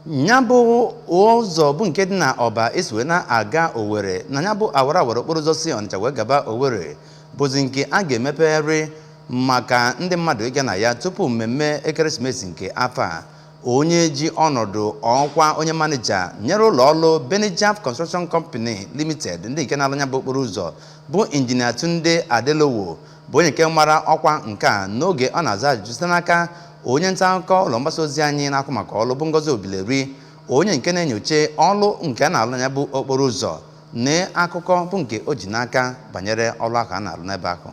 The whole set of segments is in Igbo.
Ya bụ ụzọ bụ nke dị na Ọba esi wee na-aga Owerri na ya bụ awara awara okporo ụzọ si Ọnịcha wee gaba Owerri bụzi nke a ga-emepegharị maka ndị mmadụ ịga na ya tupu mmemme ekeresimesi nke afọ a. Onye ji ọnọdụ ọkwa onye manija nyere ụlọ ọrụ Benijaf Construction Company Limited, ndị nke na-alụ ya bụ okporo ụzọ, bụ Injinia Tunde Adelowo, bụ onye nke mara ọkwa nke a n'oge ọ na-aza ajụjụ site n'aka onye nta akụkọ ụlọ mgbasa ozi anyị na-akụ maka ọlụ, bụ Ngozi Obileri, onye nke na-enyocha ọlụ nke a na-alụ ya bụ okporo ụzọ, na akụkọ bụ nke o ji n'aka banyere ọlụ ahụ a na-alụ n'ebe ahụ.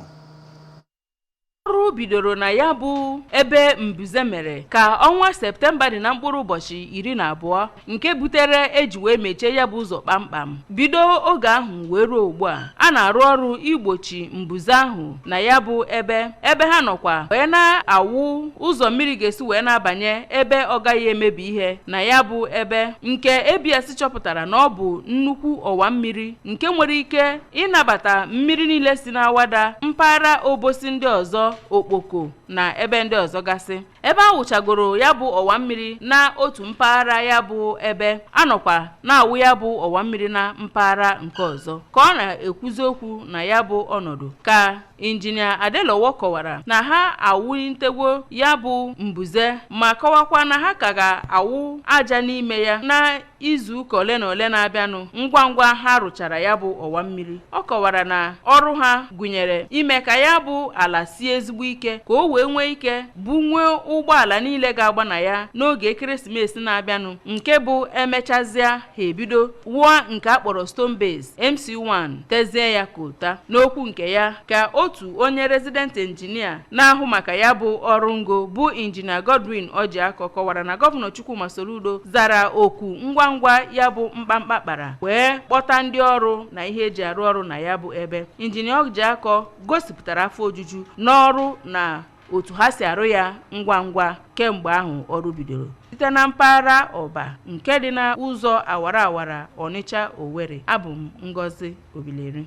Ọrụ bidoro na ya bụ ebe mbuze mere ka ọnwa Septemba dị na mkpụrụ ụbọchị 12, nke butere eji wee mechie ya bụ ụzọ kpamkpam. Bido oge ahụ wee ruo ugbu a, a na-arụ ọrụ igbochi mbuze ahụ na ya bụ ebe, ebe ha nọkwa wee na-awụ ụzọ mmiri ga-esi wee na-abanye ebe ọ gaghị emebi ihe na ya bụ ebe, nke ABS chọpụtara na ọ bụ nnukwu ọwa mmiri nke nwere ike ịnabata mmiri niile si n'awada mpaghara Obosi ndị ọzọ, Okpoko na ebe ndị ọzọ gasị. Ebe a wụchagoro ya bụ ọwa mmiri na otu mpaghara ya bụ ebe, anọkwa na-awụ ya bụ ọwa mmiri na mpaghara nke ọzọ. Ka ọ na-ekwuzi okwu na ya bụ ọnọdụ, ka Injinia Adelowo kọwara na ha awụlitegwo ya bụ mbuze, ma kọwakwa na ha ka ga-awụ aja n'ime ya na izu ụka ole na ole na-abịanụ, ngwa ngwa ha rụchara ya bụ ọwa mmiri. Ọ kọwara na ọrụ ha gụnyere ime ka ya bụ ala sie ezigbo ike, ka o wee nwee ike bunwee ụgbọala niile ga-agba na ya n'oge ekeresimesi na-abịanụ, nke bụ emechazịa ha ebido wụọ nke a kpọrọ stone base MC1, tezie ya kota. N'okwu nke ya, ka otu onye resident engineer na-ahụ maka ya bụ ọrụ ngo, bụ Injinia Godwin Ojiakọ, kọwara na Gọvanọ Chukwuma Soludo zara oku ngwa ngwa ya bụ mkpamkpa kpara, wee kpọta ndị ọrụ na ihe eji arụ ọrụ na ya bụ ebe. Injinia Ojiakọ gosipụtara afọ ojuju n'ọrụ na otu ha si arụ ya ngwa ngwa kemgbe ahụ ọrụ bidoro. Site na mpaghara Ọba nke dị na ụzọ awara awara Ọnịcha Owerri, abụ m Ngozi Obileri.